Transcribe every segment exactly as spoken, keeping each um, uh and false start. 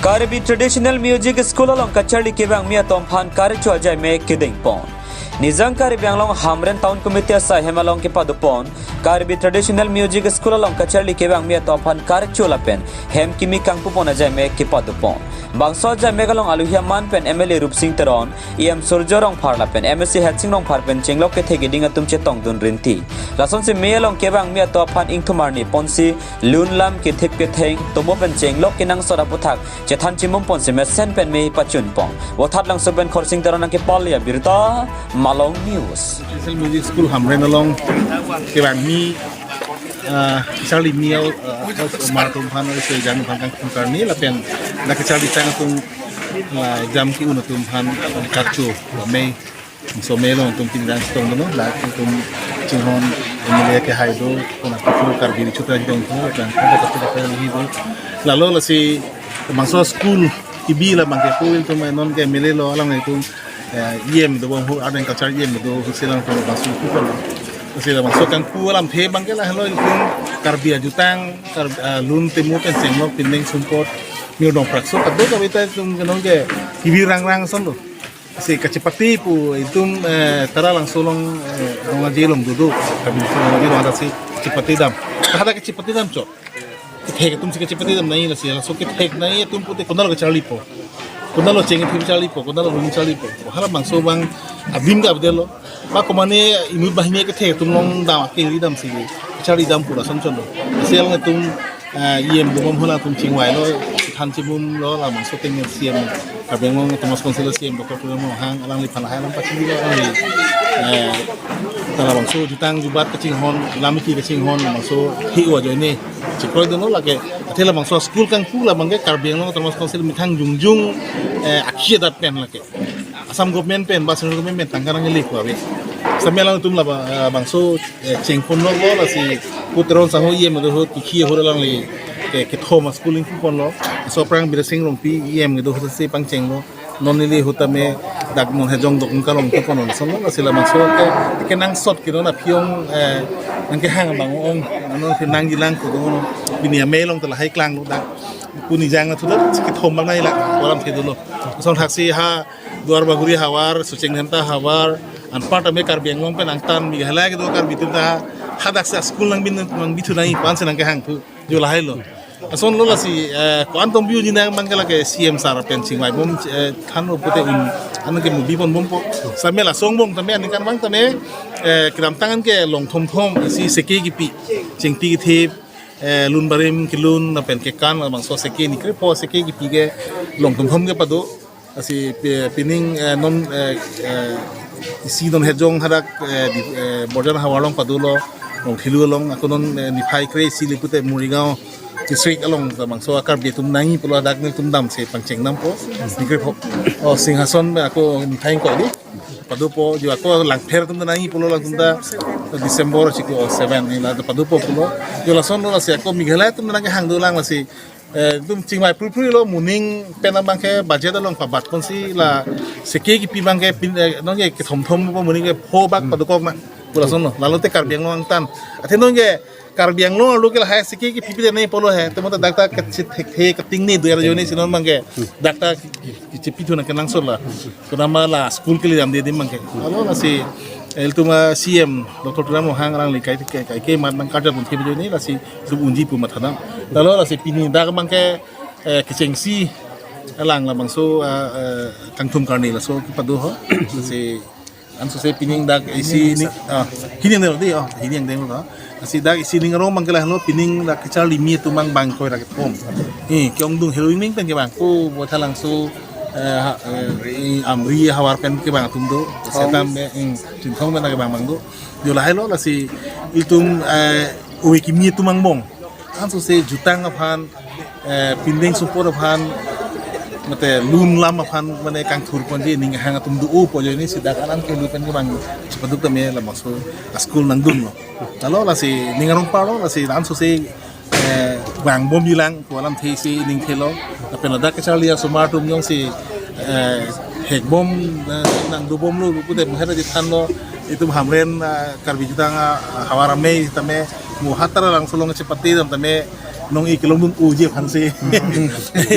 Karbi Traditional Music School along kacharli kevangmi atum aphan karcho ajai me kedeng pon. Nijang Karbi Anglong Hamren Town Committee asai hem along kepado pon Karbi Traditional Music School along kacharli kevangmi atum aphan karcho lapen hem kimi kangpu pon ajai me kepado pon. Bangso ajai me along aluhi aman pen M L A Rupsing Teron, E M Surjya Rongphar lapen M A C Headsing Rongphar pen chenglok kethe keding atum chetongdun rinti. Lasonsi me along kevangmi atum aphan ingthum arni ponsi lun lam kethip ketheng tomo pen chenglok kenangsot aputhak chethan chimum ponsi mesen pen me pachun pon. Vothatlangso pen Khorsing Teron nangkepali abirta Malong News. Traditional Music School Hamren along kevangmi, ah, kacharli mi, ah, osomar atum aphan, osomar atum aphan kangthum karni lapen dak kacharli tang atum, ah, jam ki-un atum aphan karcho me. So me along atum pindang chetongdun, dak atum chinghon M L A kehai do, kona kutu Karbi Richutra dong tu, dan kona kutu kutu hi do. Lalo lasi bangso school kebi labang ke pu ilitum non ke M L A lo alanglitum, eh, E M dobom ho, Art and Culture E M do ho, selang atum bangso school ko. Lasi labangso kangpu alamthe abang ke lahelo ilitum Karbi ajutang, Kar-, ah, lun temu pen chenglok pindeng sumpot, mir nong prakso kado kave ta ilitum ke non ke kebi rangrang ason lo. Si kachepate pu ilitum, eh, Taralangso along, eh, Rong Aje along dodo. Kami si Rong Aje along hadak si chepate dam. Hadak kachepate dam chot. Kethek atum si kachepate dam nangji lasi, laso kethek nangji atum pute konatlo kacharlipo, konatlo cheng thim charlipo, konatlo lun charlipo. Halabangso abang adim ke avedetlo. Ba komane inut banghini kethek atum along dam, akengri damsi charli dam pu lason chotlo. Lasi alanglitum, ah, E M dobom ho alangtum chingvailo, than chimumlo, labangso ateng C E M, Karbi Anglong Autonomous Council C E M Doctor Tuliram Ronghang, alangliphan lahai alam pachini lo, alangli, eh, ta labangso jutang jubat kachinghon, lam ki kachinghon, labangso hi-o ajoine chekroidunlo lake. Athe labangso school kangpu labang ke Karbi Anglong Autonomous Council methang jongjong, eh, akhi adat pen lake. Assam government pen, ba central government pen tangka nangkele pu ave. Sitame alangtum laba, eh, bangso, eh, chengponlo bo, lasi pu Teron sangho E M do ho, tikhi ho alangli ke, kethom a-school ingpuponlo. So aphrang Biren Sing Rongpi E M do ho si pangchenglo. Non neli ahut tame dak non Hejong Dokmoka along ingpuponlo. Lasonlo, lasi labangso ke, kenangsot ke non aphi ong, eh, nangkehang abang ong, non ke nangjilang ko do, pini ame along ta lahai klanglo dak. Pu Nijang athu dak kethom abang nai la, kolam thedulo. Lason thaksi ha Duar Bagori havar, Socheng Dhenta havar, anpar tame Karbi Anglong pen angtan Meghalaya kedo Karbi atum ta hadak si school nangbin, nangbithu nangji pu ansi nangkehangthu, jo lahailo. Lasonlo lasi, eh, ko-an tong bi-unji nang abang ke lake C E M sir pen chingvaibom, eh, thanlo pute un, an ke mubi ponbompo. Sitame laso angbong tame aningkan abang tame, eh, kedamtang an ke long thomthom isi seke kipi, chengpi kethip, eh, lun barim kelun lapen kekan labangso seke ni krepho seke kipi ke long thomthom kepado. Lasi pi-, pining, eh, non, eh, eh, isi non Hejong hadak, eh, di, eh, Borjan havar along padolo, Rongthelu along, ako non, eh, niphai kre-isi le pute Morigaon district along labangso a-Karbi atum nangji pulo hadak nelitum damsi pangcheng dampo, ni krepho. O Singhason ako niphai ingkoi di padopo, jo ako Langpher atum ta nangji pulo, alangtum ta December chiklo seven ni la padopo pulo. Jo lasonlo, lasi ako Meghalaya atum ta nangkehang dolang lasi, eh, itum chingvai pruprilo, moning pen abang ke budget along pabat ponsi la seke kipi abang ke pin, eh, non ke kethomthompo, moning ke pho bak padokok na pu lasonlo. Lalo te Karbi Anglong angtan. Athe non ke Karbi Anglong arlo ke lahai seke kipi pide nai pulo he. Te mo ta dak ta kachethek the kating ni duer joni si non abang ke. Dak ta ki, ki, kichepi thu nang kenangsot la. Kunama la school kele damde adim abang ke. Lalo lasi ilitum a-C E M Doctor Tuliram Ronghang alangli kai, kai, kaike mat nangkarjapon thip joni lasi itum unji pu mathadam. Lalo lasi pini dak abang ke, eh, kechengsi alang labangso, eh, eh, kangthum karni laso kepado ho. Lasi ansose pining dak isi ning, ah, hini angdeng di, oh, hini angdeng lo. Lasi dak isi ning arong abang ke lahelo, pining dak kacharli mi atum abang bang kroi ra kethom. Eh, ke-ongdung Heroin Wing pen kevang, ko Vothatlangso, eh, ha, eh, Amri havar pen kevang atum do. Setam, eh, eh, Chinthong pen kevang abang do. Jo lahailo, lasi itum, eh, ove kimi atum angbong ansose jutang aphan, eh, pindeng sumpot aphan, mate lun lam aphan mane kangthur ponji ning hang atum do-opo joni si dak anan ke lu pen kevang chepaduk tame labangso a-school nangdunlo. Lalo lasi ning arong parlo, lasi ansose, eh, vangbomjilang pu alamthe si ningthelo. Lapen ladak kacharli asomar atum jongsi, eh, hekbom, eh, nangdobomlo pute mo hera di thanlo, itum Hamren, eh, Karbi jutang, eh, havar amei tame mo ha Taralangso along chepate dam tame Nong-e kelong dun oje aphansi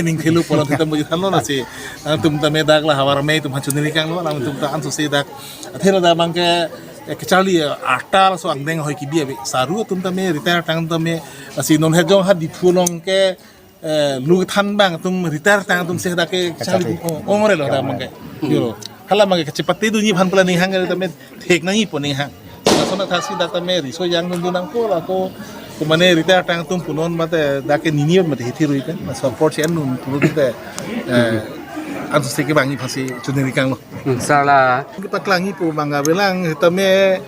ning thelo pulo, seta muji thanlo, lasi atum tame dak la havar me atum aphan choningri kanglo, alangtum ta ansose dak athena dak abangke, eh, kacharli, eh, arta laso angdeng ahoi kebi ave. Saru atum tame retire tang tame, lasi non hejong ha Diphu along ke, eh, lu than abang atum retire tang atum si dak ke kacharli, kacharli, oh, ong relo dak abangke. Yo. Hala abangke kachepate dunji aphan pula ning hang tame thek nangjipo ning hang. Lason athasi dak tame riso jang dun dun nangpo, lako kumane retire tang atum punon mate dak ke nini mate hithi rui pen, na support si an dun pulo te, eh, ansose kevangji aphansi choningri kanglo. Hmm, sir la. Kepaklangjipo abang avelang tame,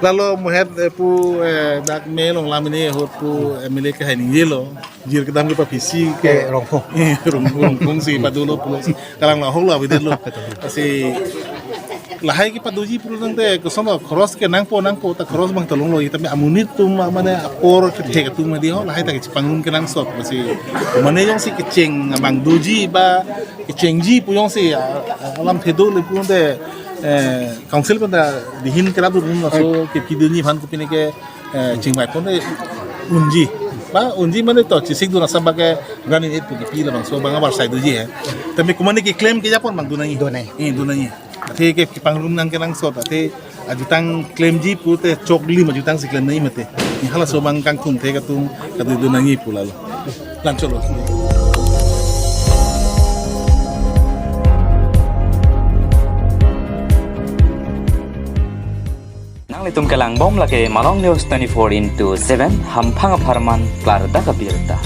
lalo mohet, eh, pu, eh, dak me along lam ini ahut pu M L A kehai ningjelo. Jir kedam ke pa P C ke, eh, Rongphung. Eh, Rongphung, Rongphung si padolo pulo si kalang lahok lo, avedetlo. Si lahai kepadoji pulo tangte koson lo, khoros ke nangpo nangpo ta khoros abang ta longlo, tame amonit atum mane apor kethek atum mati ho, lahai ta kechepangrum kenangsot, lasi mane jongsi kecheng abang doji ba kechengji pu jongsi, ah, ah, alamthe dole pulote, eh, council pen ta dihin kerap dun laso ke kidunji aphan kopine ke, eh, chingvai ponte unji. Ba unji mane to chesik dun asap abangke run in eight pu kepi labangso abang avarsai doji he. Tame kumane keklem kejapon abang dun nangji. Dun nangji. Eh, dun nangji. Athe ke kepangrum nang kenangsot, athe ajutang klemji pute choklim ajutang si klem nangji mate. Ni halaso abang kangthum the atum kadodun nangji pu lalo. Lang cholo. Nanglitum kelangbom lake Malong News twenty-four into seven, hamphang apharman klardak abirta.